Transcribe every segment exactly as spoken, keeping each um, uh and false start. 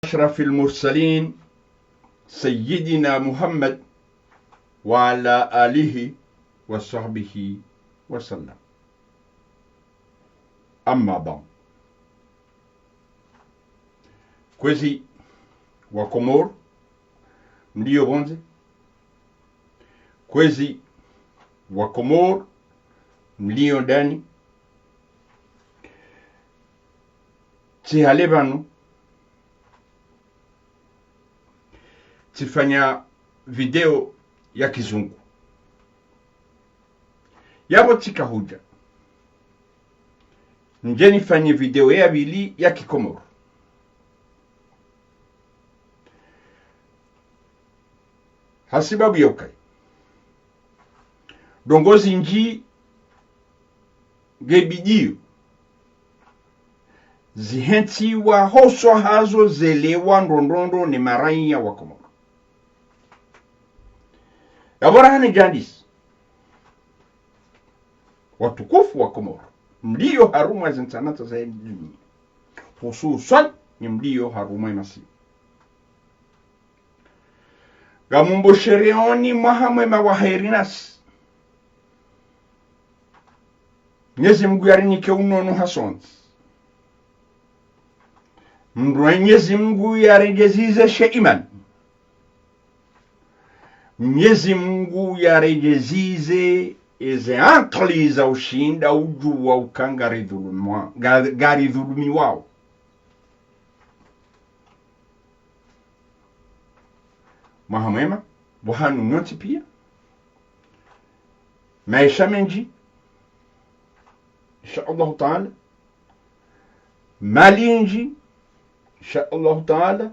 أشرف المرسلين سيدنا محمد وعلى آله وصحبه وسلم. أما بعد. Kwezi wa Komori mlio pvondze, kwezi wa Komori mlio ndani, tsihale pvanu tsifanya video ya kizungu. Yapvo tsika hudja ndje nifanye video ya pvili ya kikomori. Hasibabu ya ukaya ndrongoo zindji nge bidiyo zihentsiwa hoswa hazo zelewa ndrondrondro ne maraiya wa Komori. Yapvo rahana djandisi, watukufu wa Komori mlio harumwa ze ntsanatsa za dunia, hususwan nyi mlio harumwa ye masiwa, ngamumboshereoni mwaha mwema wa heri nasi. Mnyezi Mngu yarinike unono hasontsi. Mnyezi Mngu yaredjezize she imani. Mnyezi Mngu yaredjezize eze ankili za ushinda udjuwa uka ngaridhulumwa-, nga-, ngaridhulumiwao. Mwaha mwema pvwahanu nyontsi pia. Maesha mendji, insha Allahu Taala. Mali indji, insha Allahu Taala.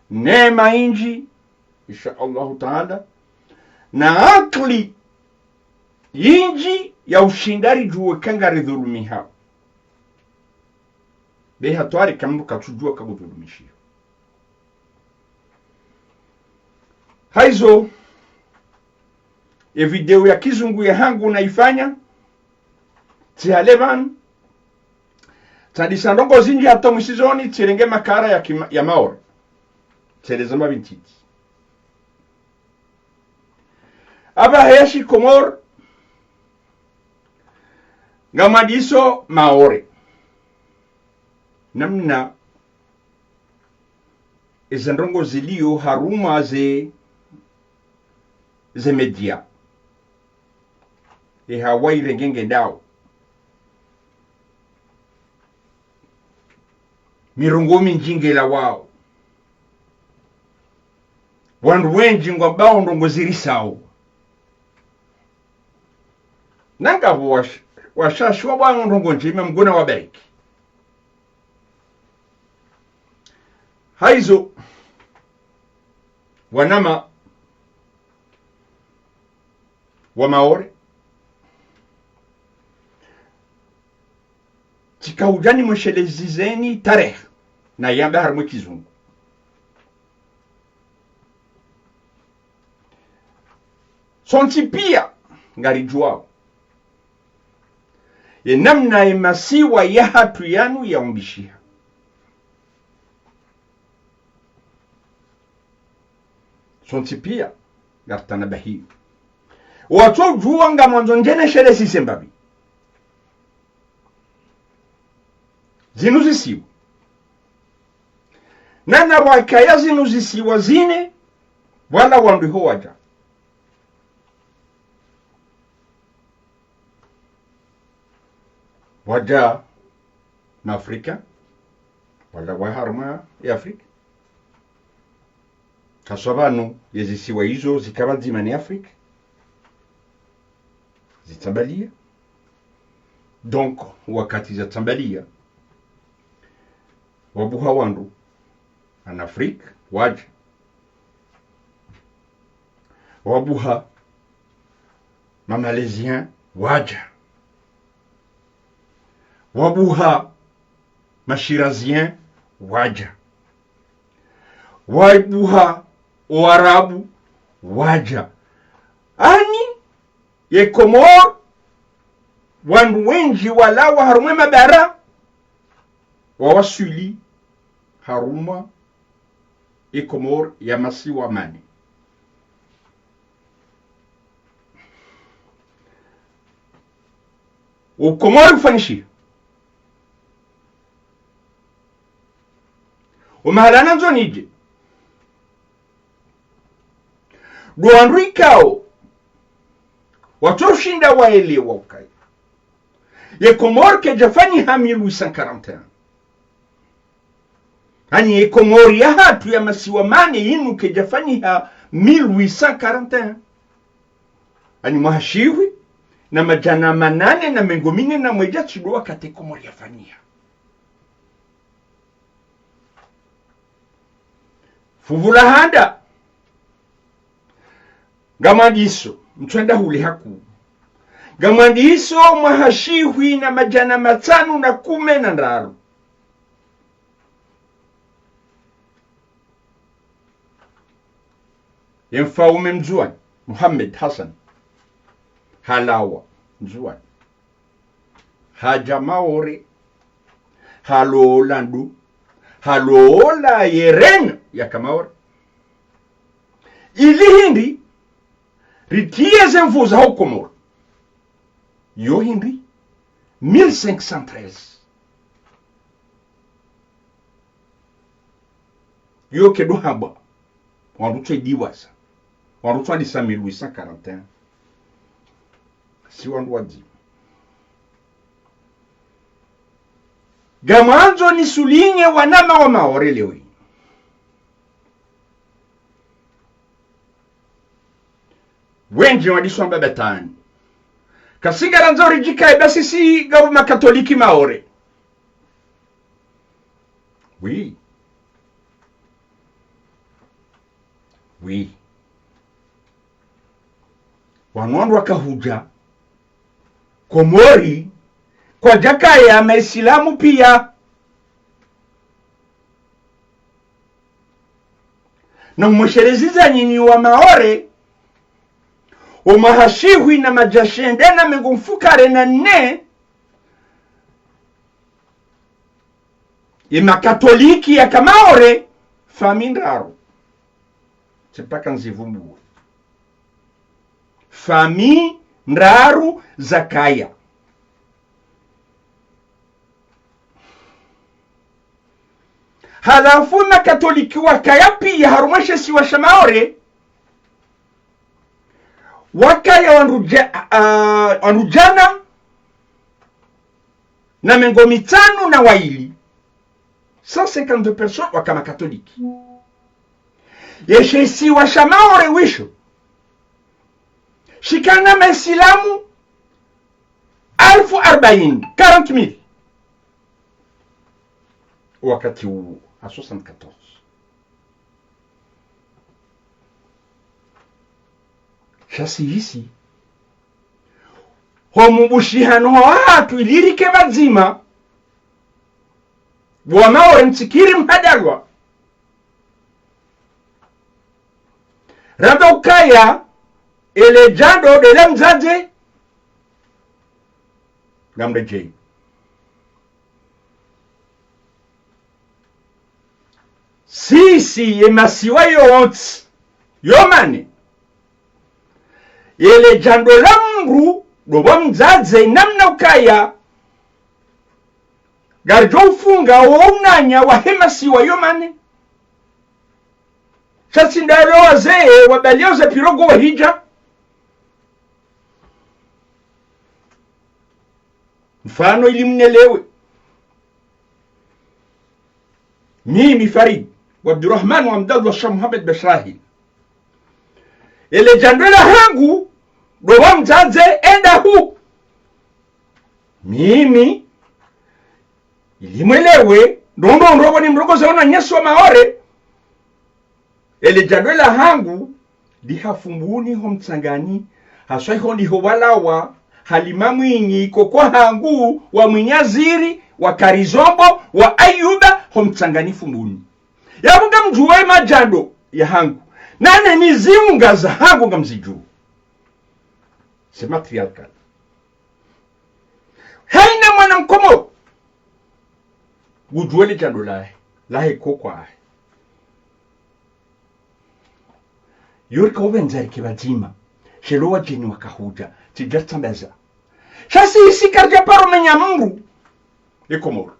Neema indji, insha Allahu Taala. Na ankili indji ya ushinda ridjuwe uka ngaridhulumihao. Be hatwari ka mndru katsudjuwa uka ngudhulumishiha. Haizo, ye video ya kizungu ya hangu naifanya, tsihale pvanu, tsandisa ndrongoo zindji hata mwisoni tsirenge makara ya kima-, ya Maore. Tseleza mabintiti. Apvaha ye shikomori ngamwandiso Maore. Namna eze ndrongoo zilio harumwa ze, ze média. Ye hawa irenge ngendao. Mirongoo mindji ngelawao. Wandru wendji ngwambao ndrongoo zirisao. Na ngapvo wash-, washashi wambao ndrongoo ndjema, Mngu nawabariki. Haizo, wananya wa Maore, tsika udja nimweshelezizeni tarehi, nayamba harumwa ye kizungu. Sontsi pia ngaridjuwao ye namna ye masiwa yahatru yanu yaumbishiha. Sontsi pia ngaritanabahi. Watsodjuwa ngamwandzo ndje neshelezise mbapvi zinu zisiwa. Na na pvwakaya zinu zisiwa zine, pvala wandru iho wadja. Wadja na Afrika, wala wa harumwa ye Afrika. Haswa pvanu ye zisiwa izo zika pvadzima ne Afrika. Zitsambaliya. Donc, wakati zatsambaliya, wabuha wandru, ana Afrika, wadja. Wabuha ma Malaisiens wadja. Wabuha ma Chiraziens wadja. Wabuha o Arabu wadja. Ani ye Komori, wandru wendji walawa harumwa ye mabara, wawaswili harumwa Ikomori ya masiwa mane. Ukomori ufanyishiha. Omahala nandzo nidje. Ndo wandru ikao watso ushinda waelewa ukaya ye Komori kayidjafanyiha mille huit cent quarante et un. Yaani ye Komori yahatru ya masiwa mane yinu kayidjafanyiha mille huit cent quarante et un. Yaani mwaha shihwi na madjana manane na mengo mine na mwedja tsi ndo wakati Komori yafanyiha. Fuvu la handa. Ngamwandiso, mtswenda hule hakuu. Ngamwandiso mwaha shihwi na madjana matsanu na kume na ndraru. Ye mfaume Mndzuwani, Mohamed Hassan, halawa Ndzuwani. Hadja Maore, halola ndu, halola ye reine yaka Maore. Ili hindri, ritriye ze nvu za ho Komori. Yo hindri, mille cinq cent treize. Yo kayidjo hambwa. Wandru tsi diwaza. Wandru tsi wandisa mille huit cent quarante et un. Si wandru wadzima. Ngamwandzo nisulinye wanama wa Maore leo yi. Wendji wandiswa mbabatani. Kasi ngarandzo ridjikaye basi si ngapvo makatoliki Maore. Oui. Oui. Wanu wandru waka hudja Komori, kwadjakaya maisilamu piya. Na umweshelezi za nyinyi wa Maore, omwaha shihwi na madjana shenda na mengo mfukare na nne, ye makatoliki yaka Maore, famiyi ndraru. Tsi mpaka nizivumbuwe. Famiyi ndraru zakaya. Halafu makatoliki wakaya piya harumwa she isiwa sha Maore, wakaya wandru dja-, ah, wandru djana na mengo mitsanu na wayili. Cent cinquante-deux personnes waka makatoliki. Ye she isiwa sha Maore wisho shikana maisilamu alfu arbaini, quarante mille. Wakati uwo, à soixante-quatorze. Sha sisi, ho mubushihano wahatru ili rike pvadzima, bo wa Maore mtsikiri mhadalwa. Ramba ukaya, ele djando ndela mdzadze, ngamredjeyi. Sisi ye masiwa yontsi, yo mane. Ele djando la mdru, ndo pvo mdzadze namna ukaya, ngaridjo ufunga wo unanya wahe masiwa yo mane. Sha tsi ndalo wazee, wabaliya ze pirogo wahidja. Mfano ili mnelewe. Mimi Farid, wa Abdurrahman, wa Abdallah, wa Shah Mohamed Bashrahi. Ele djando lahangu, ndo pvo mdzadze enda hu. Mimi, ili mwelewe, ndo ndo ndo pvo nimrongoza wananyasi wa Maore. Ele djando lahangu, liha Fumbuni ho Mtsangani, haswa iho ndiho walawa, Halima Mwinyi, koko hangu, wa Mwinyaziri, wa Karizombo, wa Ayuba, ho Mtsangani Fumbuni. Yapvo ngamdjuwo ye madjando yahangu. Nane niziunga zahangu ngamzidjuwo. C'est matriarcal. Hayina mwana Mkomoro ngudjuwo ele djando lahe, lahe koko wahe. Yo rika upvendza rike pvadzima. Shelo wadjeni wakahudja. Tsidja tsambaza. Sha sisi karidja paro menya mndru. Ye Komoro.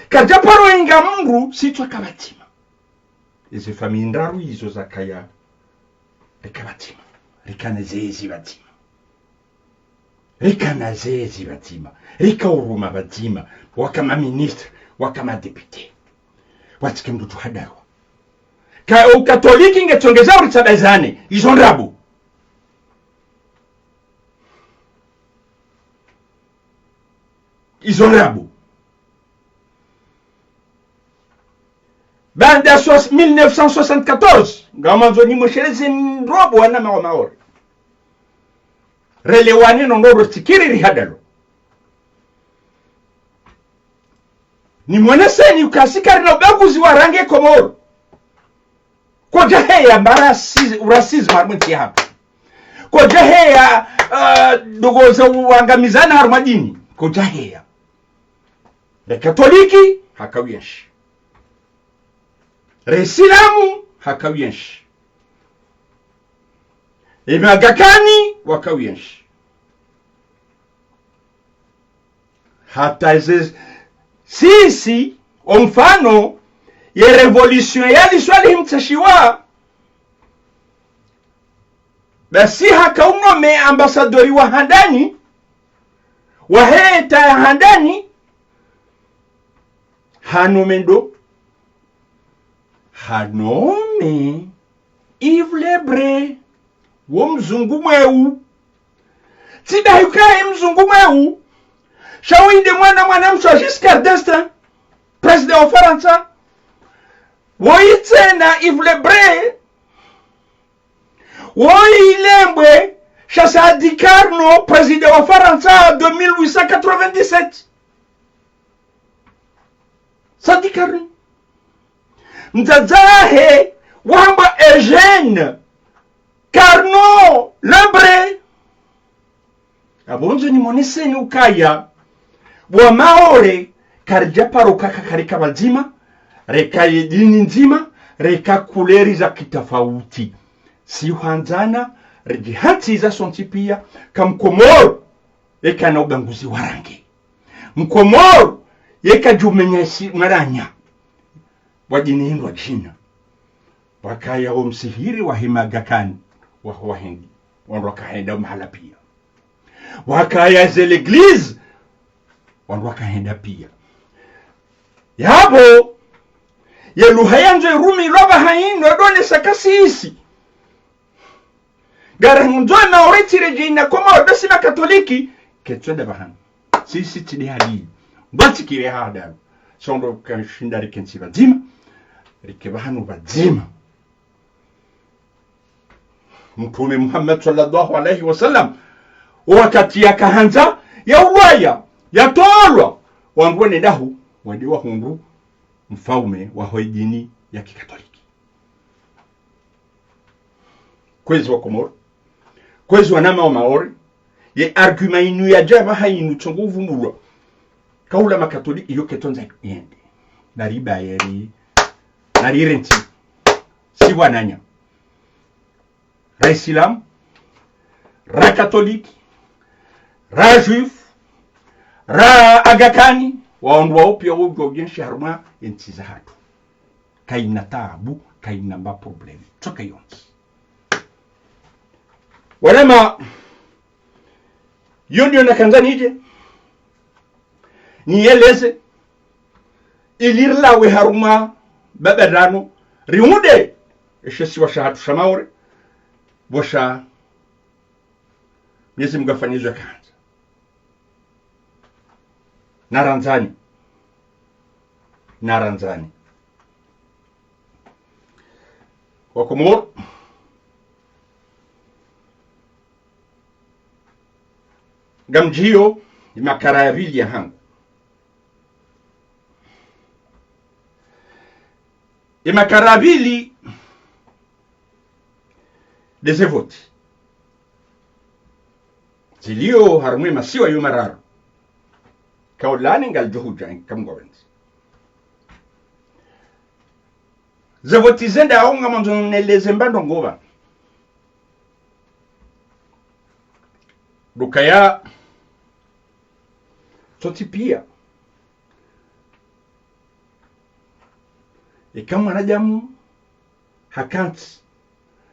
Karidja paro enga mndru, si tswaka pvadzima. Eze famiyi ndraru izo zakaya. Rika pvadzima. Rika na zezi pvadzima. Rika na zezi pvadzima. Rika uruma pvadzima. Waka ma ministre, waka ma député. Watsike mndru tu hadarwa. Ka ukatoliki ngetsongeza uritsabaizane. Izo ndrabo. Izo ndrabo. Baanda soix-, mille neuf cent soixante-quatorze, ngamandzo nimwesheleze ndrabo wanama wa Maore. Relewane no ndoro tsikiri rihadalo. Nimweneseni uka si karina ubaguzi wa rangi Komoro. Kodjaheya mba rasi-, racisme harumwa entsi yapvo. Kodjaheya, ah, ndrongoo za uangamizana harumwa dini. Kodjaheya. Re Katoliki, haka uyenshi. Re Isilamu, haka uyenshi. Eme Aga Khan, waka uyenshi. Hata eze sisi, omfano, ye révolution ya Ali Swalihi Mtsashiwa, basi haka unomé ambassadeur wa handani, wahe État ya handani, hanomé ndo, hanomé Yves Le Brun, wo mzungu mweu. Tsi ndahi ukaye mzungu mweu. Sha wo inde mwana, mwana mshe wa Giscard d'Estaing, président wa Farantsa. Woyi tsena Yves Le Brun. Woyi Lembwe, sha Sadi Carnot, président wa Farantsa de mille huit cent quatre-vingt-dix-sept. Sadi Carnot. Mdzadze wahe wahambwa Eugène Carnot Le Brun. Apvo ndzo nimwoneseni ukaya, wa Maore, karidja paro kaka karika pvadzima, reka ye dini ndzima, reka kuleri za kitafauti. Si hwandzana, ridjihantsiza sontsi pia, ka Mkomoro, eka na ubaguzi wa rangi. Mkomoro, yeka djumenya si mwaranya. Wa dini hindru wa djina. Wakaya wo msihiri wahe ma Aga Khan, waho wahendi. Wandru wakahenda mahala pia. Wakaya ze l'église, wandru wakahenda pia. Yapvo, ye lugha yandzo irumilwa pvahanu, ndo nesa ka sisi. Ngari ndzo na oretsire djina Komoro, basi ma Katoliki, ketso nda pvahanu. Sisi tsi nde hali. Bwatsi kire hadaru. Sondro kashinda rike ntsi pvadzima. Rike pvahanu pvadzima. Mtrume Muhammad swallallahu alayhi wa sallam, wakati yakahandza, yaulwaya, yatolwa, wandru wende ndahu, wende wahundru, mfaume waho ye dini ya kikatoliki. Kwezi wa Komoro, kwezi wanama wa Maore, ye argument inu yadja pvaha inu tsongo uvumbulwa. Kaula makatoliki iyo ketondza yende. Nariba yeri, narirentsi. Si wananya. Ra Islam, ra Katoliki, ra Juif, ra Aga Khan, wandru wao pia wodjo ujenshi harumwa entsi zahatru. Kayina taabu, kayina mba problème. Tsoka yontsi. Wanama, yo ndiyo nakandza nidje, niyeleze, ili rilawe harumwa babadano, riunde, eshe siwa shahatru sha Maore, bosha Mwenyezi Mungu afanye izo yakandza. Narandzani. Narandzani. Wakomoro. Ngamdjiyo, ye makara ya pvili yahangu. Ye makara ya pvili, ndeze voti. Ziliyo harumwa ye masiwa yo mararu. Kaulani ngalidjo hudja, kamngowendzi. Ze voti zenda, hawu ngamwandzo neleze mbandrongo pvanu. Ndo ukaya, sontsi piya, eka mwanadamu hakantsi,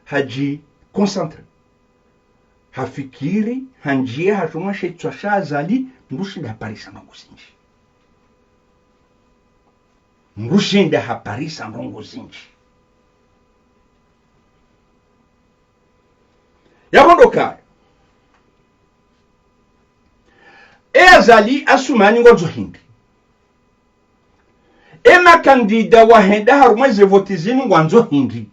hadji concentré, hafikiri, handjiya, hashoma she shitswa sha Azali, mdru ushinda haparisa ndrongo zindji. Mdru ushinda haparisa ndrongo zindji. Yapvo ndo ukaya, e Azali Assoumani ngwandzo hindri? E makandida wahenda harumwa ze voti zinu ngwandzo hindri?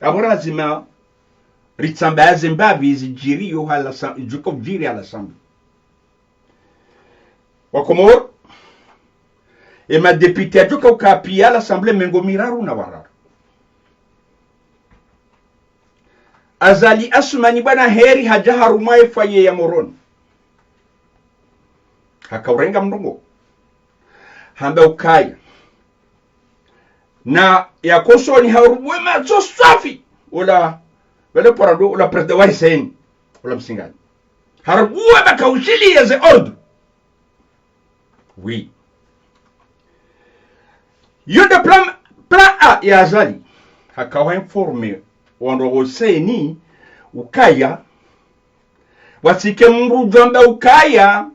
Apvo lazima ritsambaze mbapvi zidjiriyo ha l'Assem-, zidjoka udjiri ha l'Assemblée. Wakomori, e madéputé yadjoka uka piya ha l'Assemblée mengo miraru na wararu. Azali Assoumani bwana heri hadja harumwa e foyer ya Moroni. Haka urenga mrongoo. Hamba ukaya, na yakosoni, harubue matso swafi. Ola, pvale pvwa rado, ola président wa Hussein, ola Msingani. Harubue baka ushili ya ze ordre. Oui. Yo nde plan, plan A ya Azali. Haka wa informé wandru wa Hussein ukaya, watsike mdru udjo amba ukaya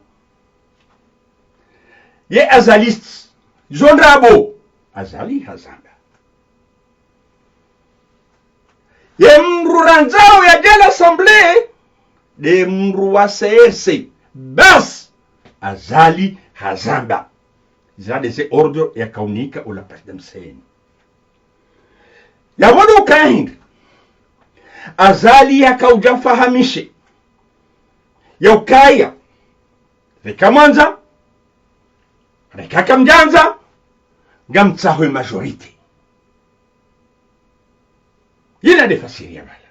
ye azaliste, zo ndrabo. Azali hazamba. Ye mdru randzao yadje ha l'Assemblée, nde mdru wa C R C. Basi, Azali hazamba. Zila nde ze ordre yaka unika ola président Hussein. Yapvo ndo ukaya hindri? Azali yaka udja mfahamishe ya ukaya, reka mwandza, reka kamdjandza, ngamtsaho e majorité. Yila nde fasiri ya pvala.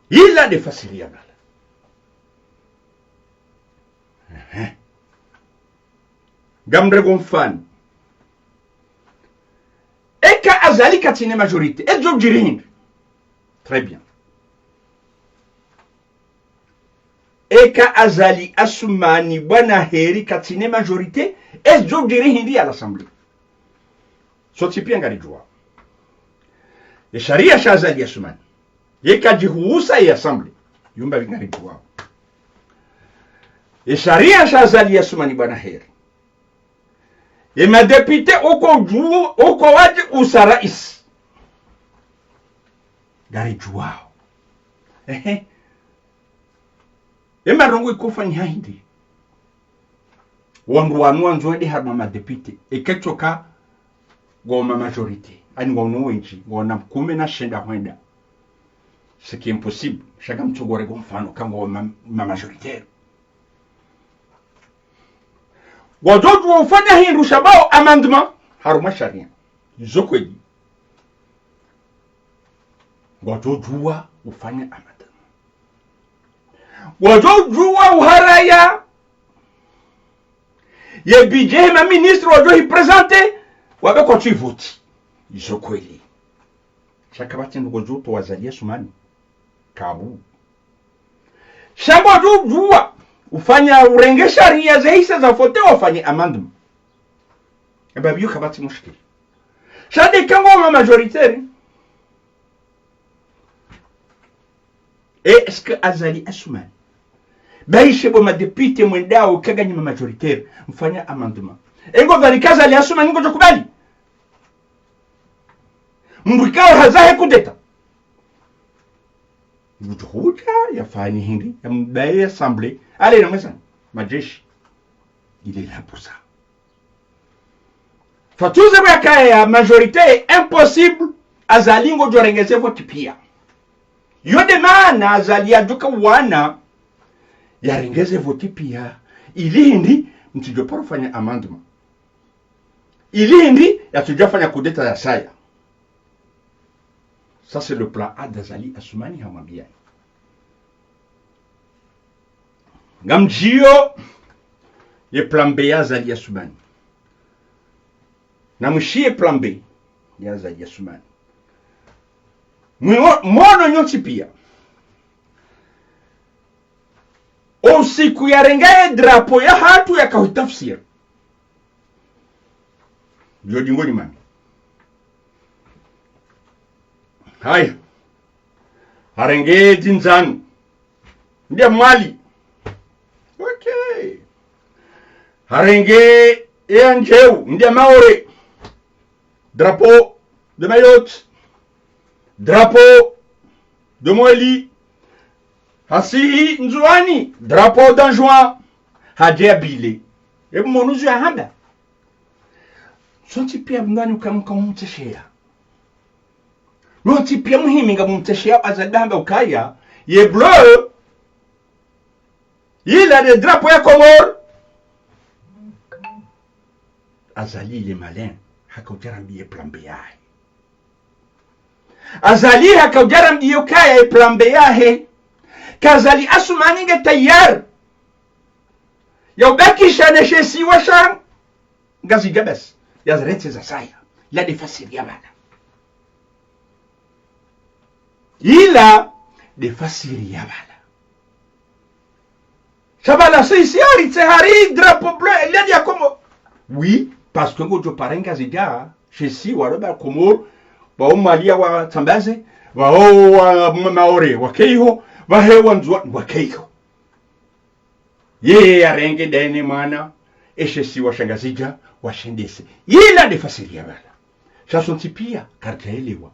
Yila nde fasiri ya pvala. Ehe. Ngamrengo mfano. Eka Azali katsina e majorité, edjo djiri hindri? Très bien. Eka Azali Assoumani bwana heri katsina e majorité, edjo djiri hindri ha l'Assemblée? Sontsi piya ngaridjuwao. E sharia sha Azali Assoumani, yeka djihuusa e Assemblée, yo mbapvi ngaridjuwao. E sharia sha Azali Assoumani bwana heri, e madéputé uko dju-, uko wadji usa raisi. Ngaridjuwao. Ehe. E marongoo ikofanyiha hindri? Wandru wanu wandzo wende harumwa madéputé, eka tsoka ngwao ma majorité, ani ngwao no wendji, ngwao na kume na shenda hwenda. Ce qui est impossible, sha ngamtsongo rengo mfano ka ngwao ma, ma majoritaire. Ngwadjo djuwa ufanya hindru sha pvao amendement harumwa sharia. Izo kweli. Ngwadjo djuwa ufanya amendement. Ngwadjo djuwa uharaya ye budget, he ma ministre wadjo hi présenter, wambe kwatsu ivoti. Izo kweli. Sha kapvatsi ndrongoo djo utowa Azali Assoumani. Kabu. Sha ngwadjo djuwa ufanya, urenge sharia zehisa za voté, wafanye amendement. Eba pviyo kapvatsi mushkili. Sha nde eka ngwao ma majoritaire. Est-ce que Azali Assoumani, baishe bo madéputé mwendao eka nganyi ma majoritaire, mfanya amendement, e ngodhani ka Azali Assoumani ngudjo kubali? Mdru ikao hazahe coup d'État. Ngudjo hudja yafanye hindri, yambaye assemblée, ale na mwezani, majeshi. Il est là pour ça. Fatsuze pvo yakaya majorité est impossible, Azali ngudjo renge ze voti piya. Yo nde maana Azali yadjoka wana yarenge ze voti piya. Ili hindri, mtsidjo paro fanya amendement. Ili hindri, yatsudja fanya coup d'État ya saya. Ça, c'est le plan A d'Azali Assoumani, hamwambiyani. Ngamdjiyo ye plan B ya Azali Assoumani. Na mwishiye plan B ya Azali Assoumani. Mwi-, mwono nyontsi piya. O usiku yarenga ye drapeau yahatru yakahutafsiri. Yo dingo ni mami. Haya. Harenge dzindzanu. Ndiya Mwali. Ok. Harenge eya ndjeu. Ndiya Maore. Drapeau de Mayotte. Drapeau de Mwali. Hasihi Ndzuwani. Drapeau d'Anjouan. Hadja ya bile. Ebu mwono zo yahamba. Sontsi piya mndru ani uka mka umtsesheya. Nyontsi piya muhimi nga mumtsesheya Azali hamba ukaya, ye bleu, ila nde drapeau ya Komori. Azali il est malin, haka udjarambiye plan B yahe. Azali haka udjarambiye ukaya ye plan B yahe. Ka Azali Assoumani nge tayari ya ubakisha ne she isiwa sha Ngazidja basi, yazirantsi zasaya. Ila nde fasiri ya pvala. Ila nde fasiri ya pvala. Sha pvala sisi yaritse hari drapeau bleu, ila nde ya Komori. Oui, parce que ngodjo para Ngazidja, she isiwa roba Komori, pvao Mwali ya watsambaze, pvao wa Maore wakeiho, pvahe wa Ndzuwani wakeiho. Yeye yarenge ndaye ne mwana, eshe isiwa sha Ngazidja, washendese. Ila nde fasiri ya pvala. Sha sontsi piya, karidjaelewa.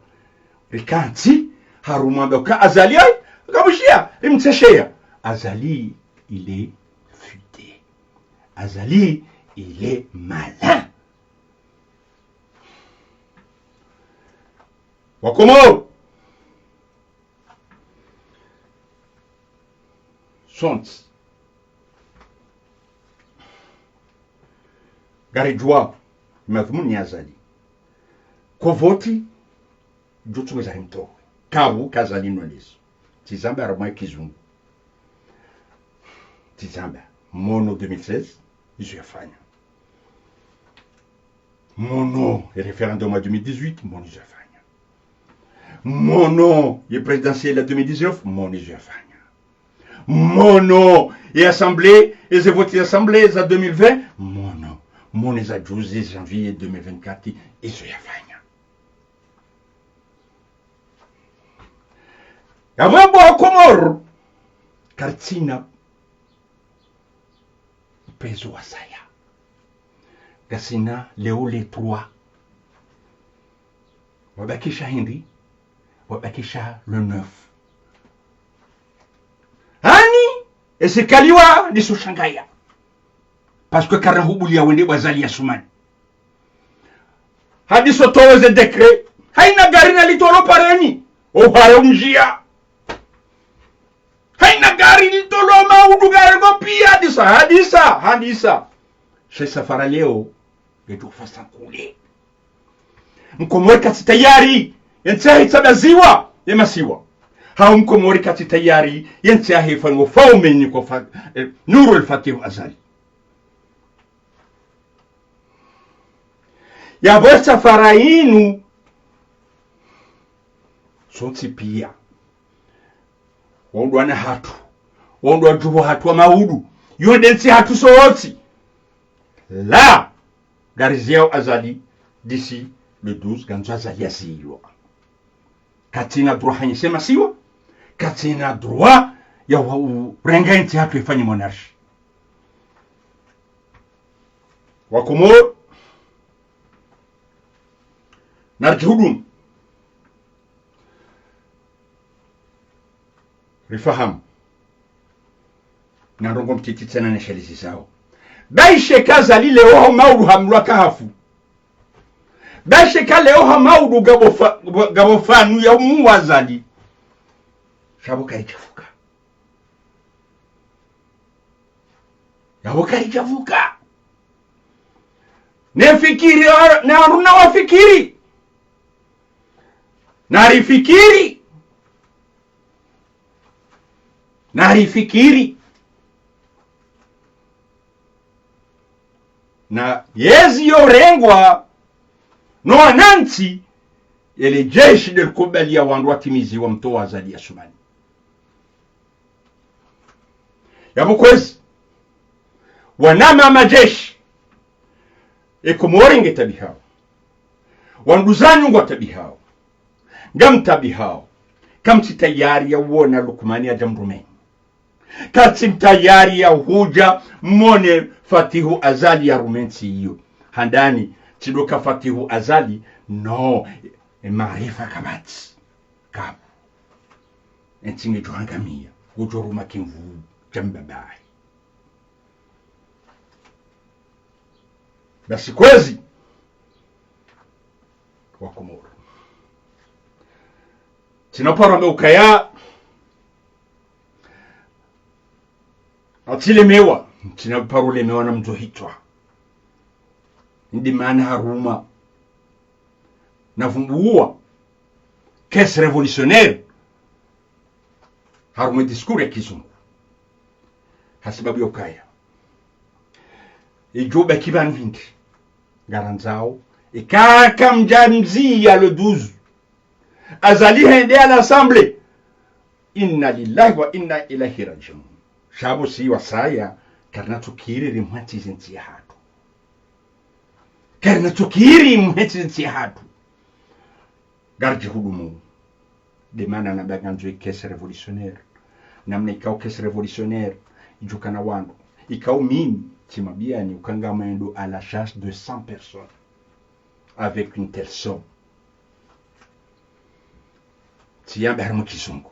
Rikantsi, harumwa mbe uka Azali, ayi, kamushiya, rimtsesheya. Azali, il est futé. Azali, il est malin. Wakomori. Sontsi. Ngaridjuwa, madhumuni ya Azali. Ko voti, djutsu ngeza rimtowe. Kabu ka Azali nondeso. Tsizamba harumwa kizungu. Tsizamba. Mwono deux mille seize, izo yafanya. Mwono ye référendum ya deux mille dix-huit, mwono izo yafanya. Mwono ye présidentielle ya deux mille dix-neuf, mwono izo yafanya. Mwono ye assemblée, eze vote ya assemblée za deux mille vingt, mwono. Mwono eza juzi janvier deux mille vingt-quatre, izo yafanya. Yapvo Wakomori, karitsina uwezo wa saya. Ngasina leo le trois. Wabakisha hindri? Wabakisha le neuf. Hani, esirikali wa niso shangaya. Parce que karina hubuliya wende bo Azali Assoumani. Hadiso towe ze décret. Hayina gari nalitolo pareni. Ohare unjia. Hayina gari litolo maudu gari ngo piya hadisa, hadisa, hadisa. She safara leo, ngetu fasa kule. Mkomori katsi tayari, yentsi yahe itsabaziwa, ye masiwa. Hau Mkomori katsi tayari, yentsi yahe ifanywa ufaume ni kwa fa-, eh, Nour El Fath Azali. Yapvo safara yinu, sontsi piya. Wondro wana hatru. Wondro wadjuhu hatru wa maudu. Yo nde ntsi hatru sontsi. La, gari ziyao Azali, d'ici le douze, ngandzo Azali yazilwa. Katsina droit hanyise masiwa. Katsina droit ya wa-, urenga ntsi hatru ifanye monarchie. Wakomori, naridjihudunu. Rifahamu. Na ndrongo mtiti tsena ne shalizi zao. Baishe ka Azali leo ho maudu hamlwa kahafu. Baishe ka leo ha maudu ngapvo fa-, ngapvo fanu ya umu wa Azali. Sha pvo karidjafuka. Yapvo karidjafuka. Ne fikiri, na wandru na wafikiri. Narifikiri. Narifikiri. Na yezi yorengwa, No wanantsi, ele jeshi nde likubaliya wandru watimizi wa mtowa Azali Assoumani. Yapvo kwezi, wanama majeshi, e Komori ngetaabihao. Wanduzanyu ngwataabihao. Ngamtaabihao. Kamtsi tayari ya uona Lukmani yadja mrumeni. Kamtsi tayari ya hudja mone Fatihu Azali yarume ntsi iyo. Handani, tsi ndo ka Fatihu Azali, no, e maarifa kapvatsi. Kapvo. E ntsi ngedjo hangamia, ngudjo ruma kimvu dja mbabayi. Basi kwezi, wa Komoro. Tsina paro amba ukaya, atsilemewa, tsina paro lemewa na mdru hitswa. Ndi mana haruma. Na vumbuwa. Caisse révolutionnaire. Harumwa discours ya kizungu. Hasibabu ya ukaya. Idjo baki pvanu hindri. Ngarandzao. Eka kamdja mziya le douze. Azali hende à l'Assemblée. Inna lillahi wa inna ilayhi rajiun. Sha pvo si wasaya, karina tsukiri rimwatsi ze ntsi yahatru. Karina tsukiri rimwatsi ze ntsi yahatru. Ngaridji hudumu. Nde mana na banga ndzo e caisse révolutionnaire. Namna ikao caisse révolutionnaire, idjo kana wandru. Ikao mimi, tsimwambiyani, uka ngamwendo à la chasse de cent personnes. Avec une telle somme. Tsiyamba harimwa kizungu.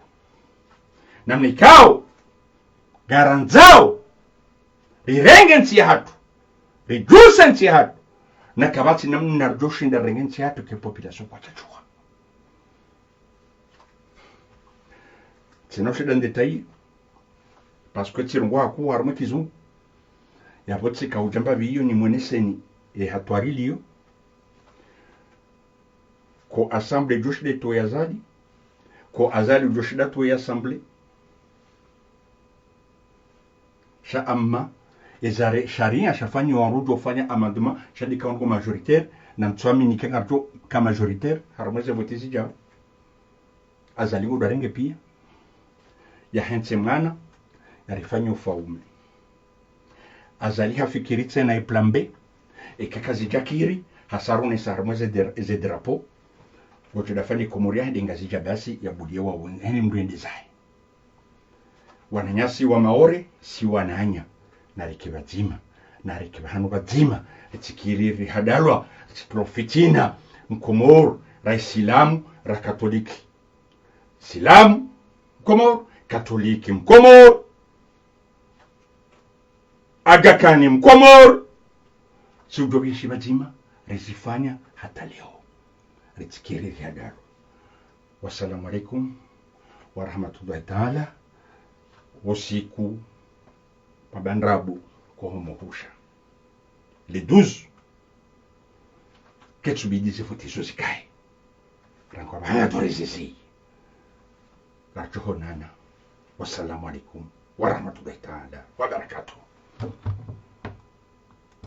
Namna ikao, ngarandzao, rirenge ntsi yahatru, ridjuse ntsi yahatru, na kapvatsi namna ridjo shinda rirenge ntsi yahatru ke population kwatsatshuha. Tsina ushinda ndetayi, parce que tsirongoa hakuu harumwa kizungu. Yapvo tsika udjamba pviyo nimweneseni, e hatwari liyo. Ko Assemblée djo shinda itowe Azali. Ko Azali djo shinda atowe Assemblée. Sha amma, eza re-, sharia shafanyiwa rudjo fanya amendement, sha ndika wandru majoritaire, na mtsuamini ke ngaridjo ka majoritaire, harumwa ze vote zidjao. Azali ngudjo renge piya. Yahentse mwana, yarifanye ufaume. Azali hafikiri tsena e plan B, eka kazidjakiri, hasarunesa harumwa ze der-, ze drapeau, ngudjo dafanye Komori yahende Ngazidja basi yabuliye wa wun-, heni mdru yende zahe. Wananyasi wa Maore, si wananya, narike pvadzima, narike pvahanu pvadzima, ritsikiri rihadalwa, ritsiprofitina, Mkomoro, ra Isilamu, ra Katoliki. Silamu, Mkomoro, Katoliki, Mkomoro, Aga Khan, Mkomoro. Si udjo pvishi pvadzima, rizifanya hata leo. Ritsikiri rihadalwa. Wassalamu alaikum warahmatullahi taala. Usiku wa bandrabu kwa homo husha. Le douze, ketsubidi ze vote zo zikaye. Rangu apvaha ndo rizizi. Ngaridjo honana. Wassalamu alaikum warahmatullahi taala wabarakatuh.